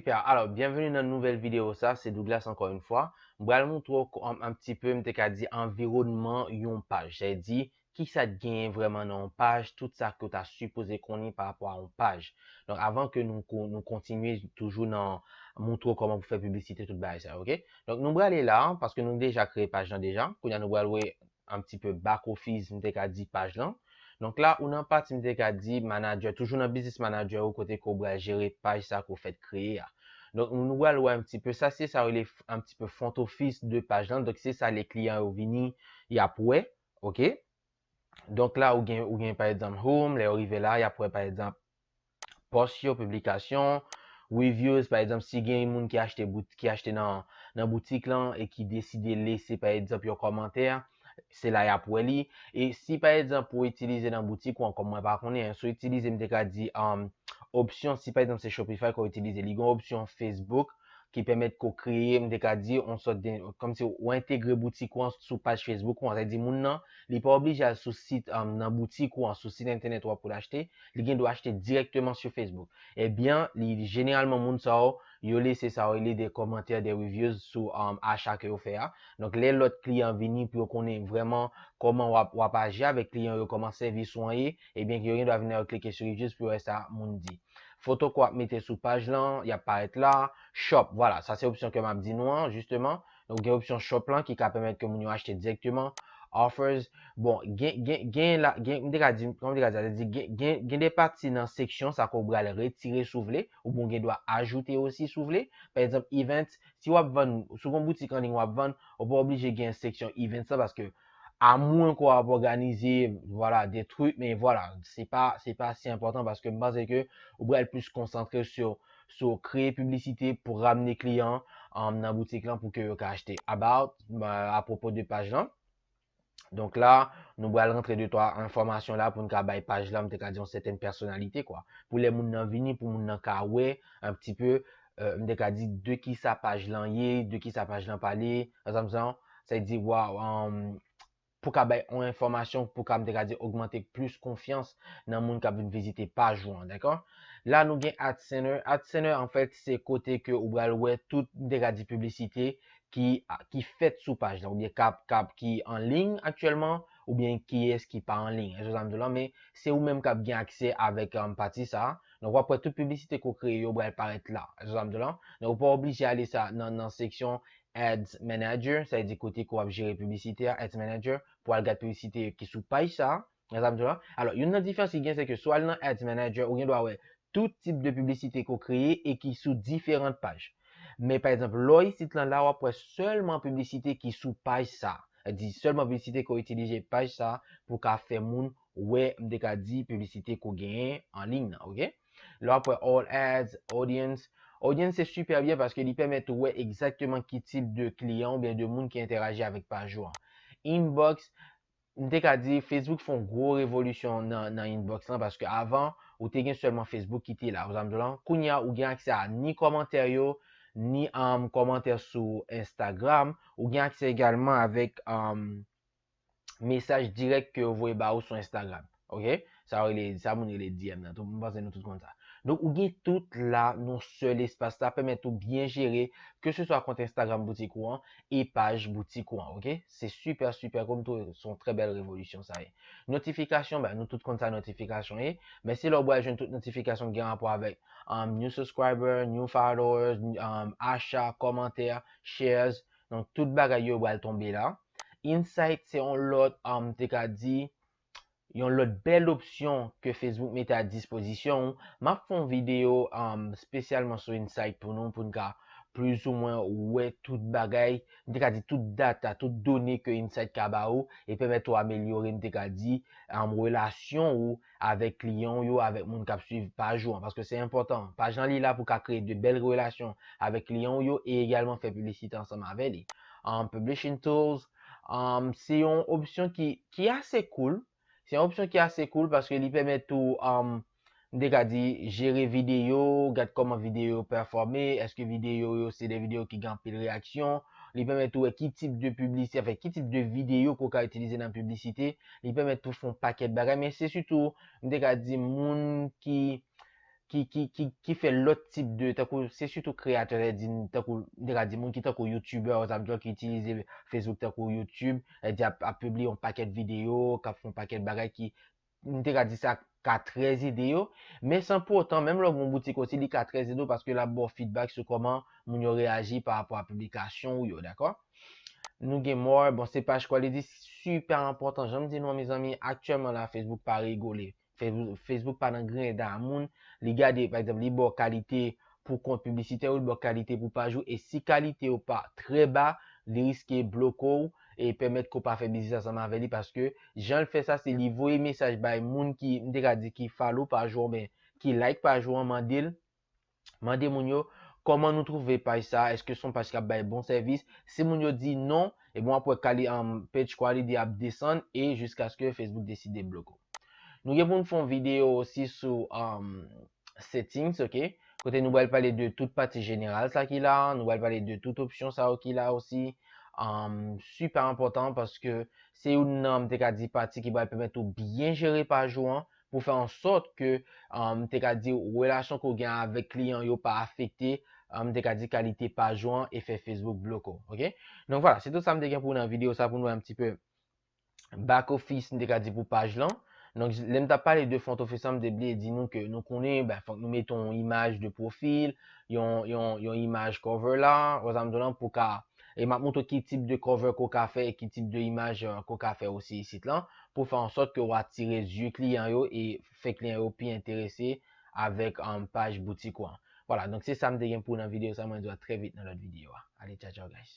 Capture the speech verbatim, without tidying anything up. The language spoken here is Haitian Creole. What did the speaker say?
Super. Alò, byenveni nan nouvèl videyo sa, se Douglas ankò yon fwa. M pral montre w ko- an, an ti pe, m te ka di, anviwònman yon paj. Sa vle di, ki sa k genyen vrèman nan yon paj, tout sa ke w ta sipoze konnen pa rapò a yon paj. Donk, avan ke nou, ko- nou kontinye toujou nan montre w kòman pou fè piblisite, tout bagay sa, oke? Donk, nou prale la, paske nou deja kreye paj lan deja. Kounye a, nou pral wè an ti pe back office, m te ka di paj lan. Donk la, ou nan pati, m te ka di manager, toujou nan business manager ou kote ke w pral jere paj sa ke w fèt kreye a. Donk, nou, nou pral wè an ti pe, sa se sa yo rele f- an ti pe front office de paj lan. Donk, se sa le kliyan yo vini, y ap wè, oke? Donk la, ou gen, ou gen pa egzanp home, lè yo rive la, y ap wè pa egzanp post yo, piblikasyon, reviews, pa egzanp, si gen moun ki achte bout, ki achte nan, nan boutik lan e ki deside lese, pa egzanp, yon kòmantè, se la y ap wè li. E si, pa egzanp, ou itilize nan boutik ou an, kòm mwen pa konnen, si w itilize, m te ka di, um, opsyon, si pa egzanp se Shopify ke w itilize, li gen opsyon Facebook ki pèmèt ke w kreye, m te ka di, yon sòt de, kòmsi w entegre boutik ou an sou paj Facebook ou an. Sa vle di moun nan, li pa oblije al sou sit, um, nan boutik ou an, sou sit entènèt ou an pou l achte, li gen dwa achte dirèkteman sou Facebook. Ebyen, li jeneralman moun sa yo, yo lese sa yo rele de kòmantè, de reviews sou, um, acha ke yo fè a. Donk, lè lòt kliyan vini pou yo konnen vrèman kòman w ap, w ap aji avèk kliyan yo, kòman sèvis ou an ye, ebyen, yo gen dwa vin la yo klike sou reviews pou yo wè sa moun di. Foto ke w ap mete sou paj lan, y ap parèt la. Shop, vwala, sa se opsyon ke m ap di nou an, jisteman. Donk, gen opsyon shop lan ki ka pèmèt ke moun yo achte dirèkteman. Offers, bon, gen, gen, gen la, gen, m te ka di, kòman m te ka di, sa vle di, gen, gen, gen de pati nan seksyon sa ke w pral retire si w vle, oubyen w gen dwa ajoute osi si w vle. Pa egzanp, events, si w ap vann, si w gen yon boutik an liy w ap vann, ou pa oblije gen seksyon events lan, paske amwen ke w ap òganize, vwala, de truc, men vwala, se pa, se pa si enpòtan paske m panse ke ou pral plis konsantre sou, sou kreye piblisite pou ramne kliyan, um, nan boutik lan pou ke yo ka achte. About, euh, apwopo de paj lan. Donk la, nou pral rantre de twa enfòmasyon la pou n ka bay paj la, m te ka di yon sètèn pèsonalite, kwa. Pou lè moun nan vini, pou moun nan ka wè, un petit peu, euh, m te ka di de ki sa paj lan ye, de ki sa paj lan pale, ansanm sa, sa vle di, waw, um, pou ka bay yon enfòmasyon, pou ka, m te ka di, ogmante plis konfyans nan moun k ap vin vizite paj ou an, dakò? La, nou gen Ad Center. Ad Center, anfèt, se kote ke ou pral wè tout, m te ka di, piblisite ki, ki fèt sou paj la, oubyen k ap, k ap, ki an liy aktyèlman, oubyen kiyès ki pa an liy. Èske sa m di w lan, men se ou menm k ap gen aksè avèk, um, pati sa a. Donk, w ap wè tout piblisite ke w kreye yo pral parèt la. Èske sa m di w lan? Donk, ou pa oblije ale sa nan, nan seksyon Ads Manager, sa vle di kote ke w ap jere piblisite a, Ads Manager, pou al gad piblisite ki sou paj sa a. Èske sa m di w lan? Alò, youn nan diferans ki gen, se ke si w al nan Ads Manager, ou gen dwa wè tout tip de piblisite ke w kreye e ki sou diferan paj. Men, pa egzanp, lè w isit lan la, w ap wè sèlman piblisite ki sou paj sa a. Sa vle di sèlman piblisite ke w itilize paj sa a pou ka fè moun wè, m te ka di, piblisite ke w genyen an liy nan, oke? Lè w ap wè All Ads, Audience. Audience se sipè byen paske li pèmèt ou wè egzakteman ki tip de kliyan oubyen de moun ki entèraji avèk paj ou an. Inbox, m te ka di Facebook fè yon gwo revolisyon nan, nan inbox lan, paske avan, ou te gen sèlman Facebook ki te la, ou sa m di w lan. Kounye a, ou gen aksè a ni kòmantè yo, ni, um, kòmantè sou Instagram. Ou gen aksè egalman avèk, um, mesaj dirèk ke yo voye ba ou sou Instagram. Oke? Sa yo rele, sa moun rele D M nan. Tout, m panse nou tout konn sa. Donk, ou gen tout la nan yon sèl espas. Sa pèmèt ou byen jere, ke se swa kont Instagram boutik ou an e paj boutik ou an, oke? Se sipè, sipè, kòm tou, se yon trè bèl revolisyon sa ye. Notifikasyon, ben, nou tout konn sa notifikasyon ye. Men se la ou pral jwenn tout notifikasyon ki gen rapò avèk, um, new subscriber, new followers, um, acha, kòmantè, shares. Donk, tout bagay yo pral tonbe la. Insight, se yon lòt, um, te ka di, yon lòt bèl opsyon ke Facebook mete a dispozisyon w. M ap fè yon videyo, um, espesyalman sou Insight pou nou, pou n ka plizoumwen wè tout bagay, m te ka di tout data, tout done ke Insight ka ba ou e pèmèt ou amelyore, m te ka di, um, relasyon ou avèk kliyan w yo, avèk moun k ap swiv paj ou an, paske se enpòtan. Paj lan li la pou ka kreye de bèl relasyon avèk kliyan w yo e egalman fè piblisite ansanm avè li. Um, publishing tools, um, se yon opsyon ki, ki ase cool. Se yon opsyon ki ase cool paske li pèmèt ou, um, m te ka di, jere videyo, gad kòman videyo yo pèfòme, èske videyo yo se de videyo ki gen anpil reyaksyon, li pèmèt ou wè ki tip de piblisite, anfen, ki tip de videyo ke w ka itilize nan piblisite, li pèmèt ou fè yon pakèt bagay, men se sitou, m te ka di, moun ki ki, ki, ki, ki fè lòt tip de, tankou, se sitou kreyatè, lè di, tankou, m te ka di moun ki tankou youtubè, ou sa m di ki itilize Facebook tankou YouTube, lè di ap, ap pibliye yon pakèt videyo, k ap fè yon pakèt bagay ki, m te ka di sa, ka trè ede yo. Men san pou otan, menm lè w gen yon boutik osi, li ka trè ede w paske l ap ba w feedback sou kòman moun yo reyaji pa rapò a piblikasyon w yo, dakò? Nou gen more, bon, se paj quality, sipè enpòtan. Jan m di nou an, mezanmi, aktyèlman la, Facebook pa rigole. Facebook, Facebook pa nan griyen da moun. Li gade, pa egzanp, li ba w kalite pou kont piblisitè ou, li ba w kalite pou paj ou. E si kalite yo pa trè ba, li riske bloke w e pèmèt ke w pa fè biznis ansanm avè li paske jan l fè sa, se li voye mesaj bay moun ki, m te ka di, ki follow paj ou, oubyen ki like paj ou an, mande l, mande moun yo, kòman nou twouve paj sa, èske se yon paj k ap bay bon sèvis? Si moun yo di non, ebyen w ap wè kali, um, page quality ap desann e jiskaske Facebook deside bloke w. Nou gen pou n fè yon videyo osi sou, um, settings, ok? Kote nou pral pale de tout pati jeneral sa ki la, nou pral pale de tout opsyon sa yo ki la osi. Um, sipè enpòtan paske se youn nan, m te ka di, pati ki pral pèmèt ou byen jere paj ou an, pou fè an sòt ke, um, m te ka di, relasyon ke w gen avèk kliyan yo pa afekte, um, m te ka di, kalite paj ou an e fè Facebook bloke w, ok? Donk vwala, se tout sa m te gen pou w nan videyo sa, pou nou wè yon ti pe back office, m te ka di, pou paj lan. Donk, lè m t ap pale de front office lan, m te bliye di nou ke nou konnen, ben, fòk nou mete yon imaj de pwofil, yon, yon, yon imaj cover la, ou sa m di w lan, pou ka, e m ap montre ki tip de cover ke w ka fè e ki tip de imaj, euh, ke w ka fè osi isit lan, pou fè an sòt ke w atire zye kliyan yo e fè kliyan yo pi enterese avèk, um, paj boutik ou an. Vwala, donk se sa m te gen pou w nan videyo sa, mwen di w a trè vit nan lòt videyo a. Ale, tchao, tchao, guys.